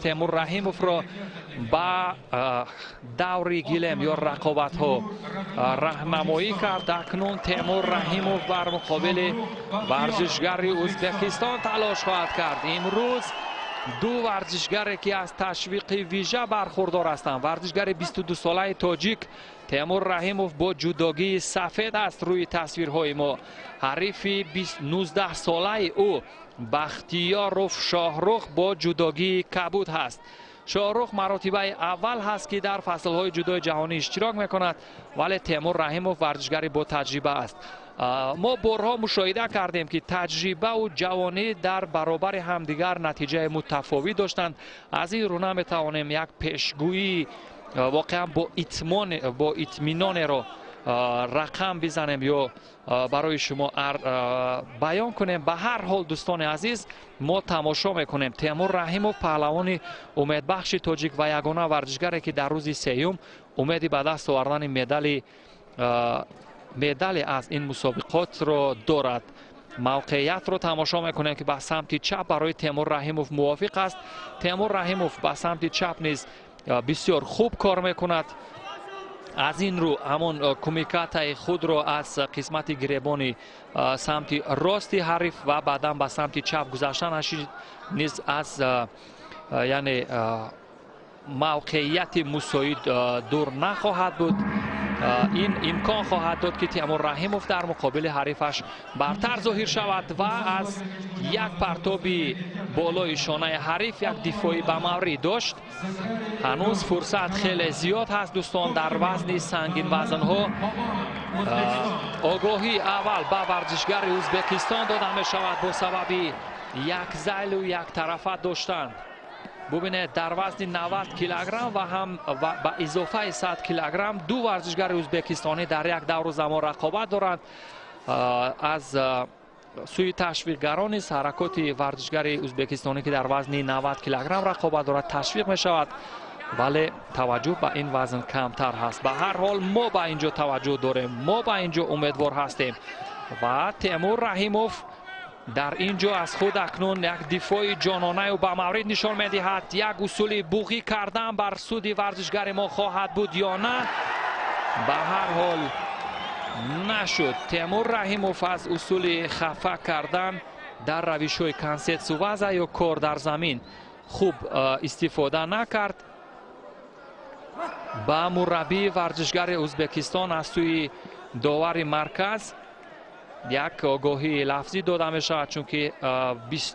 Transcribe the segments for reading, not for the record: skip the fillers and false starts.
Темур Раҳимовро ба даври гилем ё рақобатҳо раҳнамоӣ кард. Акнун Темур Раҳимов бар муқобили варзишгари Ӯзбекистон талош хоҳад кард. Имрӯз ду варзишгаре ки аз ташвиқи вижа бархурдор ҳастанд. Варзишгари 22-солаи тоҷик Темур Раҳимов бо ҷудогии сафед аст рӯи тасвирҳои мо. Ҳарифи 19-солаи ӯ Бахтиёров Шоҳрух бо ҷудогии кабуд ҳаст. Шоҳрух маротибаи аввал ҳаст, ки дар фаслҳои ҷудои ҷаҳонӣ иштирок мекунад, вале Темур Раҳимов варзишгари бо таҷриба аст. Мо борҳо мушоҳида кардем, ки таҷрибаву ҷавонӣ дар баробари ҳамдигар натиҷаи мутафовит доштанд. Аз ин рӯ наметавонем як пешгӯии воқеан бо итминонеро рақам бизанем ё барои шумо баён кунем. Ба ҳар ҳол, дӯстони азиз, мо тамошо мекунем. Темур Раҳимов паҳлавони умедбахши тоҷик ва ягона варзишгаре, ки дар рӯзи сеюм умеди ба даст овардани медале аз ин мусобиқотро дорад. Мавқеиятро тамошо мекунем, ки ба самти чап барои Темур Раҳимов мувофиқ аст. Темур Раҳимов ба самти чап низ бисёр хуб кор мекунад. Аз ин рӯ ҳамон кумикатаи худро аз қисмати гиребони самти рости ҳариф ва баъдан ба самти чап гузаштанаш низ аз яъне мавқеияти мусоид дур нахоҳад буд. Ин имкон хоҳад дод, ки Темур Раҳимов дар муқобили ҳарифаш бартар зоҳир шавад ва аз як партоби болои шонаи ҳариф як дифоӣ ба маврид дошт. Ҳанӯз фурсат хеле зиёд ҳаст, дӯстон, дар вазни сангинвазнҳо. Огоҳии аввал ба варзишгари Ӯзбекистон дода мешавад бо сабаби як зайлу яктарафа доштан. Бубинед, дар вазни 90 килограмм ва ҳам ба изофаи 100 килограмм ду варзишгари ӯзбекистонӣ дар як давру замон рақобат доранд. Аз сӯи ташвиқгарон низ ҳаракоти варзишгари ӯзбекистонӣ, ки дар вазни 90 килограмм рақобат дорад, ташвиқ мешавад, вале таваҷҷӯҳ ба ин вазн камтар ҳаст. Ба ҳар ҳол, мо ба ин ҷо таваҷҷӯҳ дорем, мо ба ин ҷо умедвор ҳастем ва Темур Раҳимов дар ин ҷо аз худ акнун як дифои ҷононаю ба маврид нишон медиҳад. Як усули буғӣ кардан бар суди варзишгари мо хоҳад буд ё на? Ба ҳар ҳол, нашуд. Темур Раҳимов аз усули хафа кардан дар равишҳои кансетсуваза ё кор дар замин хуб истифода накард. Ба мураббии варзишгари Ӯзбекистон аз сӯи довари марказ як огоҳии лафзӣ дода мешавад, чунки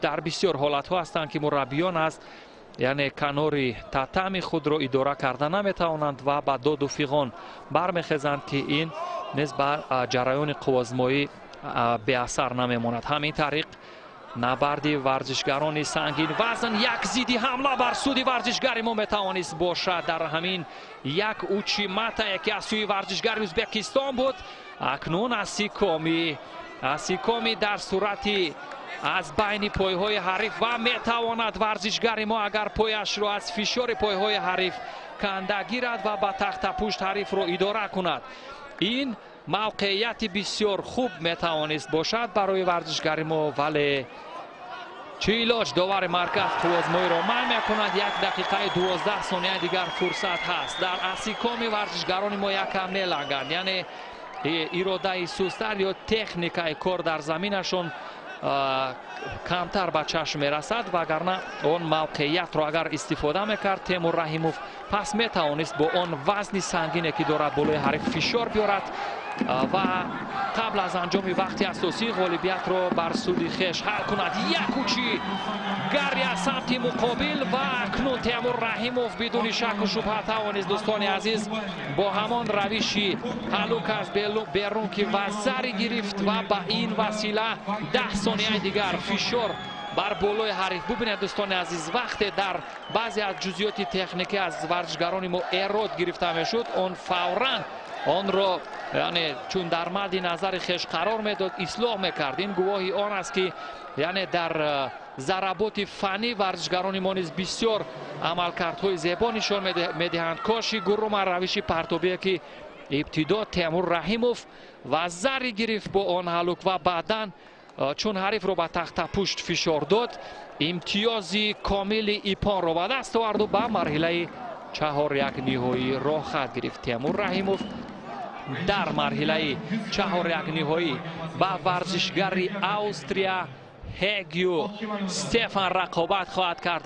дар бисёр ҳолатҳо ҳастанд, ки мураббиён аз яъне канори татами худро идора карда наметавонанд ва ба доду фиғон бармехезанд, ки ин низ ба ҷараёни қуввозмоӣ беасар намемонад. Ҳамин тариқ, набарди варзишгарони сангин вазн як зидди ҳамла бар суди варзишгари мо метавонист бошад. Дар ҳамин як учиматае, ки аз сӯи варзишгари Ӯзбекистон буд, акнун асикоми дар сурати аз байни пойҳои ҳариф ва метавонад варзишгари мо, агар пояшро аз фишори пойҳои ҳариф канда гирад ва ба тахтапушт ҳарифро идора кунад. Ин мавқеияти бисёр хуб метавонист бошад барои варзишгари мо, вале чӣ илоҷ, довари марказ қуввозмоиро манъ мекунад. 1 дақиқаи 12 сонияи дигар фурсат ҳаст. Дар асикоми варзишгарони мо якам меланганд, яъне иродаи сустар ё техникаи кор дар заминашон камтар ба чашм мерасад, вагарна он мавқеиятро агар истифода мекард Темур Раҳимов, пас метавонист бо он вазни сангине, ки дорад, болои ҳариф фишор биёрад ва қабл аз анҷоми вақти асосӣ ғолибиятро бар суди хеш ҳал кунад. Як учи-гари аз самти муқобил ва акнун Темур Раҳимов бидуни шаку шубҳа тавонист, дӯстони азиз, бо ҳамон равиши ҳалук аз берун, ки вазари гирифт ва ба ин васила 10 сонияи дигар фишор бар болои ҳариф. Бубинед, дӯстони азиз, вақте дар баъзе аз ҷузъиёти техникӣ аз варзишгарони мо эрод гирифта мешуд, он фавран онро, яъне чун дар мадди назари хеш қарор медод, ислоҳ мекард. Ин гувоҳи он аст, ки яъне дар заработи фаннӣ варзишгарони мо низ бисёр амалкардҳои зебо нишон медиҳанд. Коши гурума, равиши партобие, ки ибтидо Темур Раҳимов вазари гирифт бо он ҳалук ва баъдан Чун ҳарифро ба тахтапушт фишор дод, имтиёзи комили иппонро ба даст оварду ба марҳилаи 4-1 ниҳоӣ роҳхат гирифт. Темур Раҳимов дар марҳилаи 4-1 ниҳоӣ ба варзишгари Австрия Ҳегю Стефан рақобат хоҳад кард.